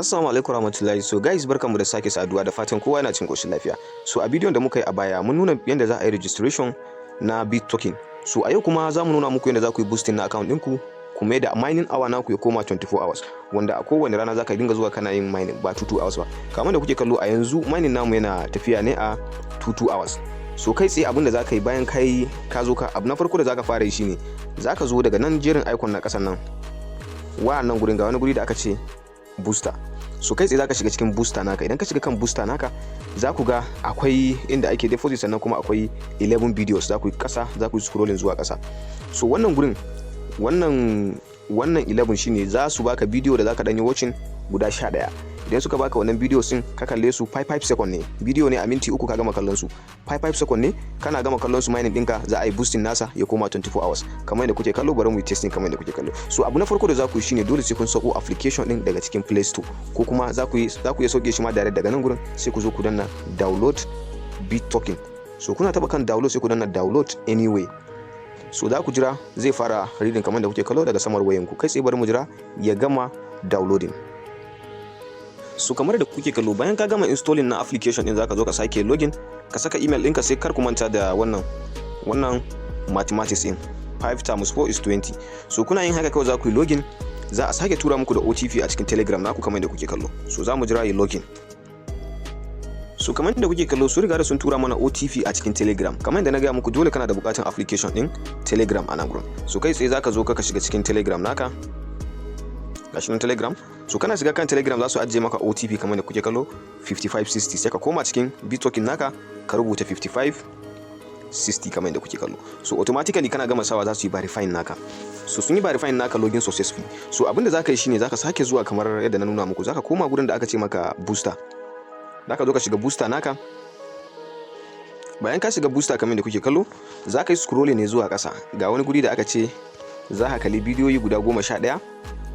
Assalamu alaikum warahmatullahi. So guys, barkanmu da sake saduwa, da fatan kowa yana cikin koshin lafiya. So a bidiyon da muka yi a baya, mun nuna yadda za a yi registration na Bit token. So a yau kuma za mu nuna muku yadda za ku yi boosting na account ɗinku, ku mai da mining hour naku ya koma 24 hours, wanda a kowane rana za ka dinga zuwa kana yin mining, ba 22 hours ba. Kamar da kuke kallo a yanzu, mining namu yana tafiya ne a 22 hours. So kai tsaye, abin da za ka yi bayan kai ka zo ka, abu na farko da za ka fara yi shine za ka zo daga nan jerin icon na ƙasan nan, wa'annan gurin, ga wani guri da aka ce booster. So kai tsaye zaka shiga cikin booster naka. Idan ka shiga kan booster naka, za ku ga akwai inda ake deposit, sannan kuma akwai 11 videos. Za ku yi kasa, za ku yi scrolling zuwa kasa. So wannan gurin, wannan 11 shine za su baka bidiyo da zaka danyi watching guda 11. Idan suka baka wannan bidiyo din, ka kalle su, 55 second ne bidiyo ne, a minti 3 ka gama kallon su, 55 second ne. Kana gama kallon su, mining ɗinka za a yi boosting nasa ya koma 24 hours kamar yadda kuke kallo. Bari mu yi testing kamar yadda kuke kallo. So abu na farko da za ku yi shine dole sai kun sauko application din daga cikin Play Store, ko kuma za ku iya sauke shi ma direct daga nan gurin. Sai ku zo ku danna download Bit token. So kuna taba kan download, sai ku danna download anyway. So za ku jira zai fara reading kamar da kuke kallo daga samar wayanku. Kai tsaye bari mu jira ya gama downloading. So kamar da kuke kallo, bayan ka gama installing na application din, zaka zo ka sake login, ka saka email ɗinka. Sai kar ku manta da wannan mathematics din, 5 times 4 is 20. So kuna yin haka kawai za ku yi login, za a sake tura muku da OTP a cikin Telegram naku kamar da kuke kallo. So za mu jira yi login. So kamar da kuke kallo, su riga da sun tura mana OTP a cikin Telegram. Kamar da na gaya muku, dole kana da bukatan application din Telegram a nan gurin. So kai tsaye zaka zo ka shiga cikin Telegram naka. Gashi nan Telegram. So kana shiga kan Telegram, za su ajiye maka OTP kamar da kuke kallo, 5560. Sai ka koma cikin Bitoken naka, ka rubuta 5560 kamar da kuke kallo. So automatically kana gama sawa, za su yi verifying naka. So sun yi verifying naka, login successful. So abinda zaka yi shine zaka sake zuwa kamar yadda na nuna muku, zaka koma gurin da aka ce maka booster. Zaka zo ka shiga booster naka. Bayan ka shiga booster kamar da kuke kallo, zaka yi scrolling ne zuwa ƙasa. Ga wani guri da aka ce za ka kalli bidiyoyi guda 11,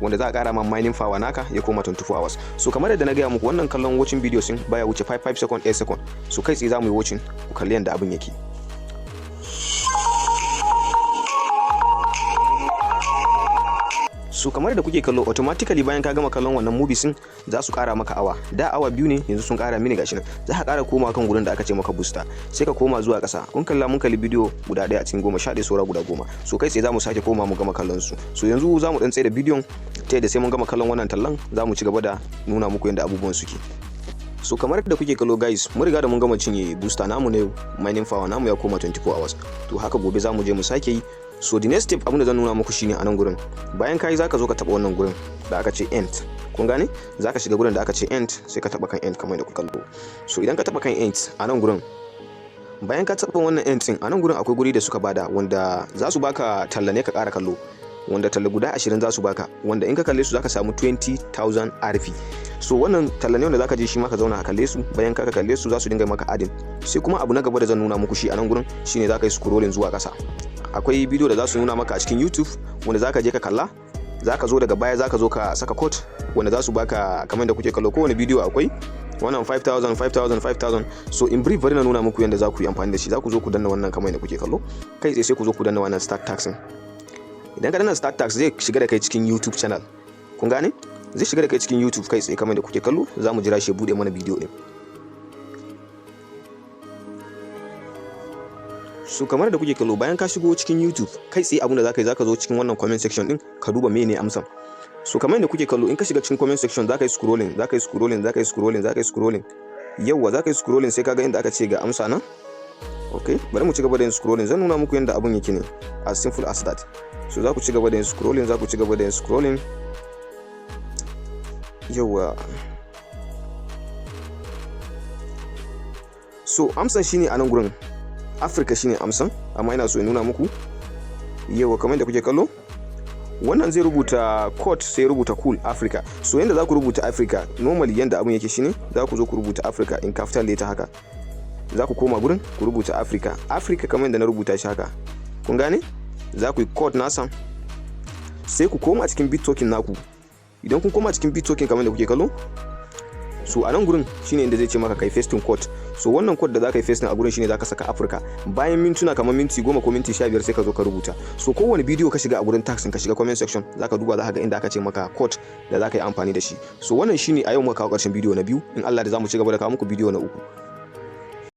wanda za a kara ma mining power naka ya koma 24 hours. So kamar yadda na gaya muku, wannan kallon watching videos din baya wuce 55 second, 8 second. So kai tsaye za mu yi watching, ku kalli yadda abin yake. So kamar da kuke kallo, automatically bayan ka gama kallon wannan movies din, za su kara maka awa. Da awa 2 ne, yanzu sun kara mini. Gashi nan, za ka kara koma kan gurin da aka ce maka booster, sai ka koma zuwa kasa. Kun kalla, mun kalli bidiyo guda ɗaya a cikin 11, saura guda 10. So kai tsaye za mu sake koma mu gama kallon su. So yanzu za mu dan tsaye da bidiyon, ta yadda sai mun gama kallon wannan tallan, za mu ci gaba da nuna muku yadda abubuwan suke. So kamar da kuke kallo guys, mun riga da mun gama cinye booster namu ne, mining power namu ya koma 24 hours. To haka gobe za mu je mu sake yi. So the next step, abin da zan nuna muku shine a nan gurin, bayan kayi, zaka zo ka taba wannan gurin da aka ce end. Kun gane? Zaka shiga gurin da aka ce end, sai ka taba kan end kamar da kuka kallo. So idan ka taba kan end a nan gurin, bayan ka taba wannan end din, a nan gurin akwai guri da suka bada wanda za su baka talla ne ka ƙara kallo, wanda talla guda 20 za su baka, wanda in ka kalle su zaka samu 20,000 RP. So wannan talla ne wanda zaka je shi ma ka zauna a kalle su. Bayan ka kalle su, za su dinga maka adding. Sai kuma abu na gaba da zan nuna muku shi a nan gurin shine zaka yi scrolling zuwa ƙasa. Akwai bidiyo da za su nuna maka a cikin YouTube wanda zaka je ka kalla. Zaka zo daga baya, zaka zo ka saka code wanda za su baka. Kamar da kuke kallo, kowane bidiyo akwai wannan 5000, 5000, 5000. So in brief, bari na nuna muku yadda za ku yi amfani da shi. Za ku zo ku danna wannan kamar yadda kuke kallo. Kai tsaye sai ku zo ku danna wannan start task. Idan ka danna start task, zai shiga da kai cikin YouTube channel. Kun gane? Zai shiga da kai cikin YouTube kai tsaye kamar da kuke kallo. Za mu jira shi ya bude mana bidiyo din. So kamar da kuke kallo, bayan ka shigo cikin YouTube, kai tsaye abin da zaka yi, zaka zo cikin wannan comment section din, ka duba mene amsan. So kamar da kuke kallo, in ka shiga cikin comment section, zaka yi scrolling, zaka yi scrolling, zaka yi scrolling, zaka yi scrolling. Yawwa, zaka yi scrolling sai kaga inda aka ce ga amsa nan. Okay, bari mu ci gaba da yin scrolling. Zan nuna muku yadda abun yake ne, as simple as that. So za ku ci gaba da yin scrolling, za ku ci gaba da yin scrolling. Yawwa, so amsan shine a nan gurin, Afirka shine amsan, amma ina so in nuna muku. Yawwa, kamar da kuke kallo, wannan zai rubuta code, sai rubuta cool Africa. So yanda za ku rubuta Africa normally, yanda abun yake shine za ku zo ku rubuta Africa in capital letter haka. Za ku koma gurin ku rubuta Africa, Africa, kamar yadda na rubuta shi haka. Kun gane? Za ku yi code nasa, sai ku koma cikin Bit token naku. Idan kun koma cikin Bit token kamar da kuke kallo, So a nan gurin shine inda zai ce maka kai pasting code. So wannan code da zaka yi pasting a gurin shine zaka saka Africa. Bayan mintuna kamar minti 10 ko minti 15, sai ka zo ka rubuta. So kowane bidiyo ka shiga a gurin task, ka shiga comment section, zaka duba, zaka ga inda aka ce maka code da zaka yi amfani da shi. So wannan shine a yau muka kawo karshen bidiyo na biyu. In Allah da zamu ci gaba da kawo muku bidiyo na uku.